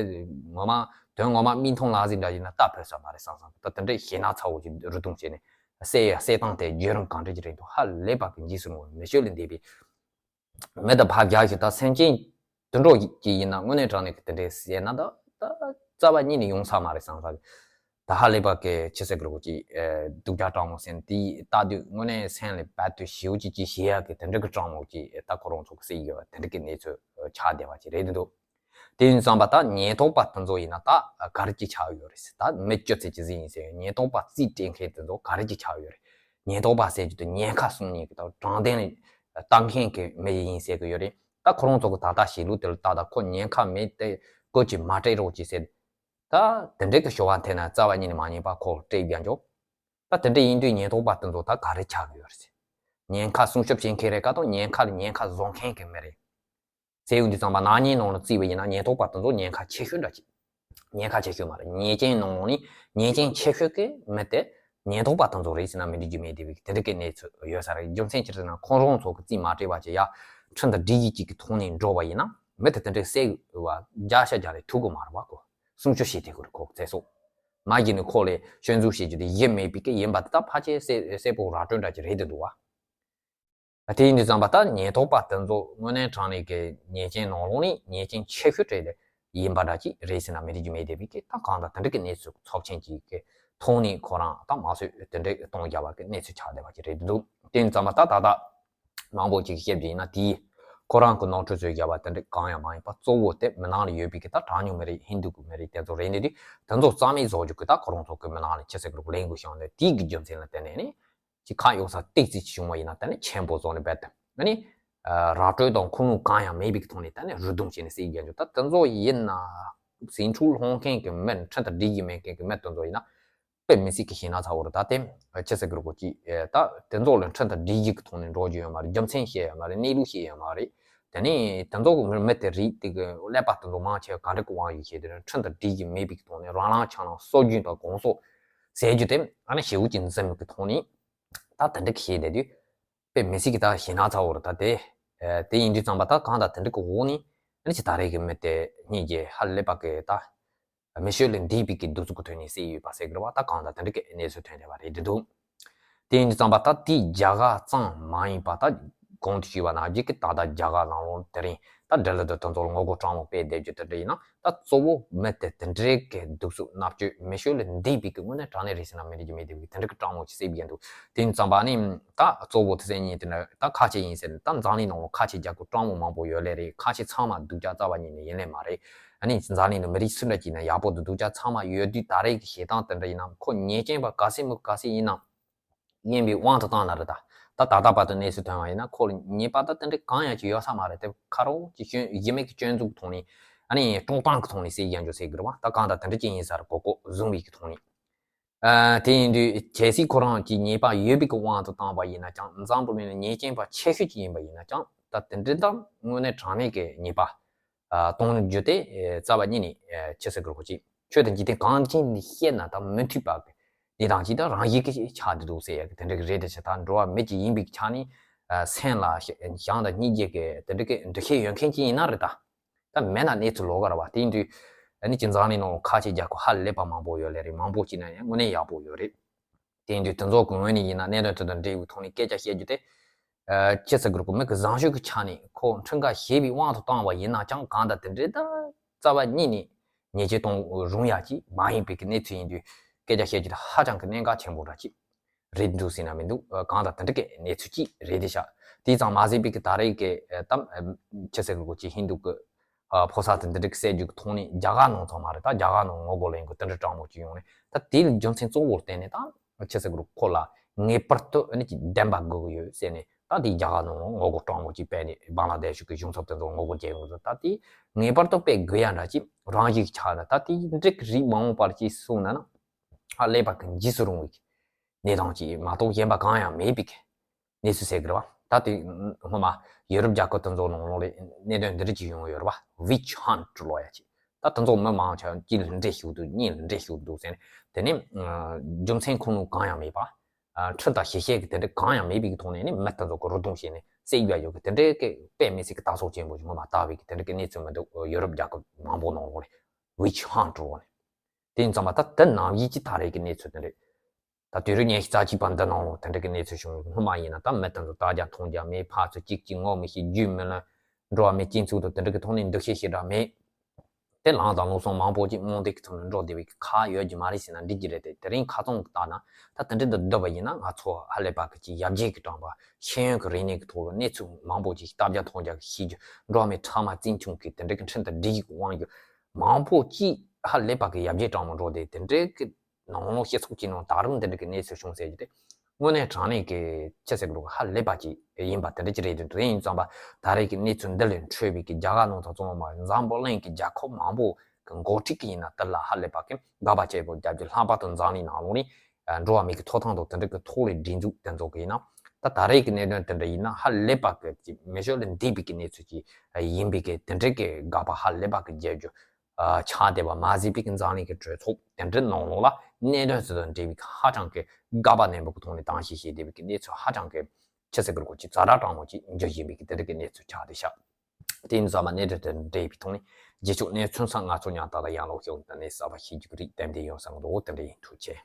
ངོ་མ་དོན་ངོ་མ་མིག་མཐོང་ལག་ཟིན་འདྲ་ཡིན་ན་ལྟ་ཕོད་ས་མ་རེད་བསམ་བསམ། ད་དེ་འདྲའི་ཞེད་སྣང་ཚ་བོ་ཅིག་རུ་རྡུང་བྱས་ནས་བསད་ཡ་བསད་སྟངས་དེ་བརྒྱུད་རིམ་གང་འདྲ་ཅིག་རེད་འདུག་ཧ་ལས་པ་གི་འཇིགས་སུ་རུང་བ་མི་ཆོས་ལས་འདས་པའི་མི་དང་ཕ་རྒྱག་ཞིག་ད་སེམས་ཅན་དུད་འགྲོ་ཅིག་ཡིན་ན་དངོས་གནས་དྲང་གནས་ཀྱི་དེ་འདྲའི་ཟེར་ན་ད་ད་རྩ་བ་ཉིད་ནས་ཡོང་ས་མ་རེད་བསམ་ས། ད་ཧ་ལས་པ་གི་ཅི་ཟེར་དགོས་རེད་གོ་ཅིག་སྡུག་ཅག་སྤྲང་མོ་ཟེར་ནས་དེ་ལྟ་དུས་དངོས་གནས་སེམས་ལ་རྦད་དེ་ཞེ་པོ་ཅིག་ཅིག་ཞེད་ཡ་གི་དེ་འདྲ་གི་སྤྲང་མོ་ཅིག་ད་ཁོ་རང་ཚོ་གི་སྲིད་ཡོད་དེ་འདྲ་གི་གནས་ཚུལ་ཆགས་བསྡད་པ་ཅིག་རེད་འདུག་དེ་ཡིན་ཙང་པ་ད་ཉེན་རྟོག་པ་དེ་ཚོ་ཡིན་ན་ད་ག་རེ་ཅིག་ཆགས་ཡོད་རེད་ཟེར། ད་མི་སྤྱི་ཚེ་ཅི་ཟིག་ཡིན་ཟེར་ཉེན་རྟོག་པ་རྩིས་སྤྲད་མཁན་དེ་ཚོ་ག་རེ་ཅིག་ཆགས་ཡོད་རེད། ཉེན་རྟོག་པ་ཟེར་རྒྱུ་དེ་ཉེན་ཁ་སྲུང་མཁན་གི་ད་དྲང་བདེན་ལ་ལྟ་མཁན་གི་མི་ཡིན་ཟེར་གི་ཡོད་རེད། ད་ཁོ་རང་ཚོ་གི་ད་ལྟ་བྱེད་ལུགས་དེ་ལ་ལྟ་ད་ཁོ་ཉེན་ཁ་མེད་དེ་སྐོར་ཅིག་མ་སྤྲད་རོགས་ཅིག་ཟེར། ད་དེ་འདྲའི་གི་ཞོ་བ་འཐེན་ན་རྩ་བ་ཉིད་ནས་མ་ཉན་པ་ཁོ་སྤྲད་རྒྱག་འཇོག་ད་དེ་འདྲ་ཡིན་དུས་ཉེན་རྟོག་པ་དེ་ཚོ་ད་ག་རེ་ཆགས་གི་ཡོད་རེད་ཟེར། ཉེན་ཁ་སྲུང་སྐྱོབ་བྱེད་མཁན་རེད་ཀ་དང་ཉེན་ཁ་ལ་ཉེན་ཁ་བཟོ་མཁན་གི་མི་རེད། ཟེར་ཡོང་དུས་ཙམ་པ་ནག་ཉེས་ནང་ལ་བརྩིས་པ་ཡིན་ན་ཉེན་རྟོག་པ་དེ་ཚོ་ཉེན་ཁ་ཆེ་ཤོས་འདྲ་ཅིག་ཉེན་ཁ་ཆེ་ཤོས་མ་རེད། ཉེས་ཅན་ནང་ལོགས་ནས་ཉེས་ཅན་ཆེ་ཤོས་ཀྱི་མི་དེ་ཉེན་རྟོག་པ་དེ་ཚོ་རེད་ཟེར་ན་མི་འགྲིག་རྒྱུ་མེད་བསྡད་པའི་དེ་འདྲ་གི་གནས་ཚུལ་ཡོད་ས་རེད། རྒྱུ་མཚན་ཅི་རེད་ཟེར་ན་ཁོང་རང་ཚོ་གི་རྩིས་མ་སྤྲད་པ་བྱས་ཡ་ཁྲིམས་དང་སྒྲིག་གཞི་གཅིག་གི་ཐོག་ནས་འགྲོ་བ་ཡིན་ན་མི་དེ་དེ་འདྲའི་བསད་བ་བརྒྱ་ཆ་བརྒྱ་ལས་ཐུབ་གི་མ་རེད་བ། ཁོ་སྲུང་སྐྱོབ་བྱེད་ཐུབ་གི་རེད། ཁོ་ཚེ་སྲོག་མ་གཞི་ནས་ཁོ་ལས་སྐྱོན་འཛུགས་བྱེད་རྒྱུ་དེ་ཡེ་མེད་པའི་གི་ཡིན་པ་དེ་ད་ཕལ་ཆེར་གསལ་གསལ་པོ་ར་སྤྲོད་འདྲ་ཅིག་རེད་འདུག་བ། དེ་ཡིན་དུས་ཙམ་པ་ད་ཉེན་རྟོག་པ་དེ་ཚོ་དངོས་གནས་དྲང་གནས་ཀྱི་ཉེས་ཅན་ནང་ལོགས་ནས་ཉེས་ཅན་ཆེ་ཤོས་གྲས་དེ་ཡིན་པ་འདྲ་ཅིག་རེད་ཟེར་ན་མི་འགྲིག་རྒྱུ་མེད་བསྡད་པའི་གི་ད་གང་ལྟར་དེ་འདྲ་གི་གནས་ཚུལ་ཚབས་ཆེན་ཅིག་གི་ཐོག་ནས་ཁོ་རང་ད་མ་སོད་དེ་འདྲའི་གཏོང་རྒྱག་པ་གི་གནས་ཚུལ་ཆགས་བསྡད་པ་ཅིག་རེད་འདུག་དེ་ཡིན་ཙམ་པ་ད་ད་ད་མང་པོ་ཅིག་བཤད་རྒྱུ་ཡིན་ན་དེ་ཁོ་རང་གི་ནོར་འཁྲུལ་བཟོས་རྒྱག་པ་དེ་འདྲ་གང་ཡང་མ་ཡིན་པ། གཙོ་བོ་དེ་མི་ནང་ལ་ཡོད་པའི་གི་ད་གྲངས་ཉུང་མི་རིགས་ཧིན་དུ་གི་མི་རིགས་དེ་ཚོ་རེད་འདུག་དེ་ཚོ་རྩ་མེད་བཟོ་རྒྱུ་གི་ད་ཁོ་རང་ཚོ་གི་མི་ནང་ལ་ཅི་ཟེར་དགོས་ལས་འགུལ་བྱུང་ནས་དེའི་གི་རྒྱུ་མཚན་ལ་བརྟེན་ནས་ནི། ཅིག་ཁ་གཡོག་ས་ཏིག་ཙི་ཅིག་བྱུང་བ་ཡིན་ན་ད་ནི་ཆེན་པོ་བཟོ་ནས་རྦད་དེ་ཨ་ནི་ར་སྤྲོད་དང་ཁུངས་ལུང་གང་ཡང་མེད་པའི་ཐོག་ནས་ད་ནི་རུ་རྡུང་བྱས་ནས་བསད་རྒྱག་རྒྱུ། ད་དེ་ཚོ་ཡིན་ན་ ཟིང་འཁྲུག་སློང་མཁན་གྱི་མི་ཁྲིམས་དང་འགྲིག་གི་མེད་མཁན་གྱི་མི་དེ་ཚོ་ཡིན་ན། དཔེ་མི་སྲིད་ཀྱི་ཞེད་སྣང་ཚ་བོ་རེད། ད་དེ་ཅི་ཟེར་དགོས་རེད་གོ་ཅི། ད་དེ་ཚོ་ལ་ཁྲིམས་དང་འགྲིག་གི་ཐོག་ནས་འགྲོ་རྒྱུ་ཡོད་མ་རེད། རྒྱུ་མཚན་བཤད་ཡོད་མ་རེད། གནས་ལུགས་བཤད་ཡོད་མ་རེད། དེ་ནས་དེ་ཚོ་གི་མི་དེ་རིགས་དེ་གི་ཀླད་པ་དེ་ཚོ་མང་ཆེ་བ་ག་འདྲ་གི་དབང་ཡོད་བཤད་དེ་ནས་ཁྲིམས་དང་འགྲིག་གི་མེད་པའི་ཐོག་ནས་རང་རང་ཆགས་ན་སྲོལ་རྒྱུན་དང་གོང་སྲོལ་ཟེར་རྒྱུ་དེ་ཨ་ནི་ཞེ་པོ་ཅིག་འཛིན་མི་གི་ཐོག་ནས་ད་དེ་འདྲ་གི་བཤད་བསྡད་དུས་དཔེ་མི་སྲིད་ཀྱི་ད་ཞེད་སྣང་ཚ་བོ་རེད། ད་དེ་དེ་ཡིན་དུས་ཙམ་པ་ད་གང་ལྟར་དེ་འདྲ་གི་འོག་ནས་ཨ་ནི་ཅི་ད་རེས་ཀྱི་མི་དེ་གཉིས་ཀྱིས་ཧ་ལས་པ་གི་ད། མི་ཤོད་ལས་འདས་པའི་གི་གདུག་རྩུབ་ཀྱི་ཐོག་ནས་བསད་ཡོད་པ་ཟེར་གི་རེད་བ། ད་གང་ལྟར་དེ་འདྲ་གི་གནས་ཚུལ་ཐོན་བསྡད་པ་རེད་འདུག་དེ་ཡིན་དུས་ཙམ་པ་ད་དེའི་རྒྱ་གར་ཙམ་མ་ཡིན་པ་ད་གོང་དུ་ཞུས་པ་ནང་བཞིན་གི་ད་ལྟ་རྒྱ་གར་ནང་ལོགས་དེ་རིང་ད་འབྲེལ་ལ་དུ་དེ་ཚོར་ངོ་རྒོལ་དྲང་མོ་སྤེལ་བསྡད་རྒྱུ་དེ་འདྲ་ཡིན་ན། ད་གཙོ་བོ་མི་དེ་དེ་འདྲའི་གི་གདུག་རྩུབ་མནར་གཅོད་མི་ཤོད་ལས་འདས་པའི་གི་དངོས་གནས་དྲང་གནས་རེད་ཟེར་ན་མི་འགྲིག་གི་མེད་དེ་བའི་དེ་འདྲ་གི་དྲང་མོ་ཅིག་བསད་པ་ཡིན་འདུག་དེ་ཡིན་དུས་ཙམ་པ་ནི་ད་གཙོ་བོ་དེ་ཚོ་གཉིས་དེ་འདྲ་ད་ཁ་ཆེ་ཡིན་ཟེར་ནས་ད་འཛམ་གླིང་ནང་ལོགས་ཁ་ཆེ་རྒྱལ་ཁབ་དྲང་མོ་མང་པོ་ཡོད་ལེ་རེད། ཁ་ཆེ་ཚང་མ་སྡུག་ཅག་རྩ་བ་ཉིད་ནས་ཡིན་ལེ་མ་རེད། ཨ་ནི་འཛམ་གླིང་དུ་མི་རིགས་སུ་འདྲ་ཅིག་ན་ཡག་པོ་འདུག་སྡུག་ཅག་ཚང་མ་ཡོད་དུས་ད་རེས་ཀྱི་བྱེད་སྟངས་དེ་འདྲ་ཡིན་ན་ཁོ་ཉེས་ཅན་པ་ག་སྲིད་མི་ག་སྲིད་ཡིན་ན་གཉེན་པའི་དབང་དུ་བཏང་ན་རེད། ད་ད་ད་ལྟ་བར་དུ་གནས་ཚུལ་ཐོན་བ་ཡིན་ན་ཁོ་ལ་ཉེས་པ་ད་དེ་འདྲ་གང་ཡང་ཅིག་ཡོད་ས་མ་རེད། དེ་ཁ་རོག་ཅིག་སྐྱོན་གཞི་མེད་ཀྱི་སྐྱོན་འཛུགས་ཐོག་ནས་ཨ་ནི་སྲོག་ཐང་གི་ཐོག་ནས་བསད་ཡང་འཇོག་ཟེར་གི་རེད་བ། ད་གང་ལྟར་དེ་འདྲ་ཅིག་ཡིན་ས་རེད། གོ་གོ་བཟུང་བའི་གི་ཐོག་ནས། ཨ་དེ་ཡིན་དུས་གལ་སྲིད་ཁོ་རང་གི་ཉེས་པ་ཡོད་པའི་གི་དབང་དུ་བཏང་བ་ཡིན་ན་ཀྱང་འཛམ་བུ་གླིང་ལ་ཉེས་ཅན་པ་ཆེ་ཤོས་ཅིག་ཡིན་པ་ཡིན་ན་ཀྱང་ད་དེ་འདྲ་ད་དངོས་གནས་དྲང་གནས་ཀྱི་ཉེས་པ། ཨ་གཏོང་རྒྱུ་དེ་རྩ་བ་ཉིད་ནས་ཅི་ཟེར་དགོས་རེད་གོ་ཅི། ཆོས་དང་འཇིག་རྟེན་གང་ཅི་ནས་བཤད་ན་ད་མི་མཐུན་པ་གི་གནས་སྟངས་ཅིག་ད་རང་བཞིན་གྱི་ཆགས་བསྡད་འདུག་ཟེར་ཡ་གི་དེ་འདྲ་གི་རེད། དེ་ཆ་ད་འགྲོ་བ་མི་ཅིག་ཡིན་པའི་ཆ་ནས་སེམས་ལ་ཞེ་སྡང་དང་སྙིང་རྗེ་གི་དེ་འདྲ་གི་འདུ་ཤེས་ཡོད་མཁན་ཅིག་ཡིན་ན་རེད་ད། ད་མེད་ན་གནས་ཚུལ་ལོགས་ཀ་རེད་བ། དེ་ཡིན་དུས་ཨ་ནི་ཅི་འཛམ་གླིང་ནང་ཁ་ཆེ་རྒྱལ་ཁབ་ཧ་ལས་པ་མང་པོ་ཡོད་ལེ་རེད། མང་པོ་ཅིག་ན་ཡང་དངོས་གནས་ཡག་པོ་ཡོད་རེད། དེ་ཡིན་དུས་དེ་ཚོ་གི་ངོས་ནས་ཡིན་ན་གནད་དོན་དེ་དང་འབྲེལ་བའི་ཐོག་ནས་སྐད་ཆ་བཤད་རྒྱུ་དེ། ཨ་ཅི་ཟེར་དགོས་རེད་གོ་མི་གི་བཟང་སྤྱོད་ཀྱི་ཆ་ནས་ཁོ་ཁྲིམས་འགལ་བྱས་པའི་དབང་དུ་བཏང་བ་ཡིན་ན་ཀྱང་གང་ལྟར་དེ་འདྲའི་ད་རྩ་བ་ཉིད་ནས་ཉེས་ཆད་གཏོང་རུང་ཡ་ཅིག་མ་ཡིན་པའི་གི་གནས་ཚུལ་ཡིན་དུས་སྐད་ཆ་བཤད་རྒྱུ་དེ་ཧ་ཅང་གི་གནད་འགག་ཆེན་པོ་འདྲ་ཅིག་རེད་འདུག་ཟེར་ན་མི་འདུག་ཨ་གང་ལྟར་དེ་འདྲ་གི་གནས་ཚུལ་ཅིག་རེད་དེ་ཤག་དེ་ཙམ་མ་ཟད་པའི་གི་ད་རེས་གི་ཨ་གཏམ་ཨ་ཅི་ཟེར་དགོས་གོ་ཅི་ཡིན་འདུག་གི་ཨ་ཕོ་གསར་དེ་འདི་འགྲིག་བསད་རྒྱུ་གི་ཐོག་ནས་རྒྱ་གར་ནང་ཚང་མ་རེད། ད་རྒྱ་གར་ནང་ངོ་རྒོལ་ལེན་གི་དེ་འདྲ་དྲང་མོ་ཅིག་ཡོང་ནས་ད་དེ་ལ་རྒྱུ་མཚན་གཙོ་བོར་བརྟེན་ནས་ད་ཅི་ཟེར་དགོས་རེད་ཁོ་ལ་ངེས་པར་དུ་ཨ་ནི་ཅིག་བདེན་པ་དགོས་གི་ཡོད་ཟེར་ནས་ད་དེ་རྒྱ་གར་ནང་ངོ་རྒོལ་དྲང་མོ་ཅིག་སྤེལ་ནས་བང་ལ་དེ་ཤུ་གི་གཞུང་ཚབ་དེ་ཚོ་ངོ་རྒོལ་བྱས་ཡོང་ཟེར། ད་དེ་ངེས་པར་དུ་སྤེལ་དགོས་ཡ་འདྲ་ཅིག་རང་བཞིན་ཆགས་ན་ད་དེ་འགྲིག་རིགས་མ་འོངས་པར་ཅིག་གསུངས་ན་ན་ཧ་ལས་པ་གི་འཇིགས་སུ་རུང་བའི་གནས་སྟངས་ཅིག་མ་གཏོགས་གཞན་པ་གང་ཡང་མེད་པའི་གནས་ཚུལ་ཟེར་གི་རེད་བ། ད་དེ་སྔོན་མ་ཡུ་རོབ་རྒྱལ་ཁབ་དེ་ཚོ་ནང་ལོགས་ལ་གནད་དོན་འདི་འདྲ་ཅིག་ཡོང་གི་ཡོད་རེད་བ། Witch hunt་ལོ་ཡ་ཅིག་ད་དེ་ཚོ་མི་མང་ཆེ་བ་གཅིག་ལ་འདྲེ་ཤོར་འདུག་གཉིས་ལ་འདྲེ་ཤོར་འདུག་ཟེར་ནས་དེ་ནས་རྒྱུ་མཚན་ཁུངས་ལུང་གང་ཡང་མེད་པ། ཁྲིམས་དང་ཞི་བཤད་ཀྱི་དེ་འདྲ་གང་ཡང་མེད་པའི་གི་ཐོག་ནས་ནི་མི་དེ་ཚོ་གི་རུ་རྡུང་བྱས་ནས་བསད་རྒྱུ་ཡོད་གི་དེ་འདྲའི་གི་དཔེ་མི་སྲིད་གི་ལྟ་ཚོགས་ཆེན་པོ་ཞིག་སྔོན་མ་བཏང་བའི་གི་དེ་འདྲ་གི་གནས་ཚུལ་མི་འདུག་ཡུ་རོབ་རྒྱལ་ཁབ་མང་པོ་ནང་ལོགས་ལ་Witch hunt་ལོ་ནས། དེ་ཡིན་ཙང་མ་ད་དེ་ནང་བཞིན་གྱི་ད་རེས་ཀྱི་གནས་ཚུལ་དེ་རེད། ད་དུས་རབས་ཉི་ཤུ་རྩ་གཅིག་པ་འདི་ནང་ལོགས་དེ་འདྲ་གི་གནས་ཚུལ་བྱུང་། སྔོན་མ་ཡིན་ན་ད་མི་དེ་ཚོ་ལྟ་རྒྱ་མཐོང་རྒྱ་མེད། ཕར་ཚུར་གཅིག་གཅིག་ངོ་མི་ཤེས། རྒྱུས་མི་ལོན། འགྲོ་བ་མིའི་སྤྱི་ཚོགས་དང་དེ་འདྲ་གི་ཐོག་ནས་འདུ་ཤེས་ཞེ་དྲག་མེད། དེ་ལངས་དང་ལུང་སོང་མང་པོ་ཅིག་རྨོངས་དད་ཀྱི་ཐོག་ནས་འགྲོ་བསྡད་པའི་ཁག་ཡོད་ཀྱི་མ་རེད་ཟེར་ན་འགྲིག་གི་རེད་དེ། དེ་རིང་ཁ་རྩང་གི་ལྟ་ན་ད་དེ་འདྲ་འདི་བསྡུར་བ་ཡིན་ན་ང་ཚོ་ཧ་ལས་པ་གི་ཅིག་ཡར་རྒྱས་ཀྱི་གྲངས་པ་ཤེས་ཡོན་གྱི་རིག་གནས་ཀྱི་ཐོག་ལ་གནས་ཚུལ་མང་པོ་ཅིག་ལྟ་རྒྱ་མཐོང་རྒྱ་གི་ཤེས་རྒྱུ། འགྲོ་བ་མིའི་ཕྲ་མ་བཙན་སྐྱོང་གི་དེ་འདྲ་གི་ཁྲིམས་དང་སྒྲིག་གཞི་གི་དབང་གིས་མང་པོ་ཅིག་ཧ་ལས་པ་གི་ཡར་རྒྱས་གྲངས་མང་འགྲོ་བསྡད་དེ་འདྲ་གི་ནང་ལོགས་སྤྱི་ཚོགས་ཀྱི་ནང་ད་རུང་འདི་འདྲ་གི་གནས་ཚུལ་བྱུང་ཟེར་རྒྱུ་དེ་དངོས་གནས་དྲང་གནས་ཀྱི་ཅི་ཟེར་དགོས་རེད། ཧ་ལས་པ་ཅིག་ཡིན་པ་དེ་འདྲ་ཅིག་རེད་འདུག་དེ་ཡིན་ཙང་པ་ད་རེས་ཀྱི་གནས་ཚུལ་འདི་ལས་འཕྲོས་པའི་གི་རྒྱ་གར་ནང་ཚོ་ཚང་མ་འཛམ་བུ་གླིང་གི་རྒྱལ་ཁབ་མང་པོ་གི་འགོ་ཁྲིད་ཀྱི་ཡིན་ན་དེ་ལ་ཧ་ལས་པ་གི་དགག་པ་བྱེད་དགོས་རྒྱབ་ཀྱི། ལྷག་པར་དུ་འཛམ་གླིང་ནང་ལོགས་ནས་འགྲོ་བ་མི་གི་ཐོབ་ཐང་དང་དེ་འདྲ་གི་ཐོག་ལས་སྒྲིག་འཛུགས་དེ་ཚོ་གི་ཡིན་ན་ད་ད་རེས་ཀྱི་གནད་དོན་དེ་འདྲ་ཡིན་ན་ཧ་ལས་པ་གི་ཅིག་མི་ཤོད་ལས་འདས་པའི་གི་གནས་ཚུལ་ཅིག་ཡིན་པའི་གི་དེ་འདྲ་གི་དགག་པ་ཧ་ལས་པ་གི་བརྒྱབ་རྒྱུ། ཆགས་བསྡད་པ་མ་ཟད་པའི་གི་འཛམ་གླིང་གི་གྲོས་ཚོགས་དེ་འདྲའི་ནང་ལོགས་ལ་གནད་དོན་དེ་དང་འབྲེལ་བའི་ཧ་ཅང་གི་དགག་པ་ནན་པོ་གི་ཐོག་ནས་དང་ཞིག་བྱས་བསྡད་པའི་གི་གནས་ཚུལ་ཧ་ཅང་གི་ཅི་ཟེར་དགོས་རེད་གོ་ཅིག་ཛ་དྲག་དྲང་མོ་ཅིག་འགྱུར་བཞིན་པའི་གི་དེ་འདྲ་གི་གནས་ཚུལ་ཆགས་བསྡད་ཤག་དེ་ཡིན་ཙང་མ་གནད་དོན་དེ་འདྲ་འབྲེལ་བའི་ཐོག་ནས་རྗེས་ཕྱོགས་གནས་ཚུལ་སང་ང་ཚོ་མཉམ་དུ་ཡང་ལོག་ཤོག་དང་ནས་གསར་པ་ཤེས་རྒྱུ་གི་རིགས་ཏན་ཏན་ཡོང་བསམ་གི་འདུག་དེ་འདྲ་ཡིན། ཐུགས་རྗེ་ཆེ།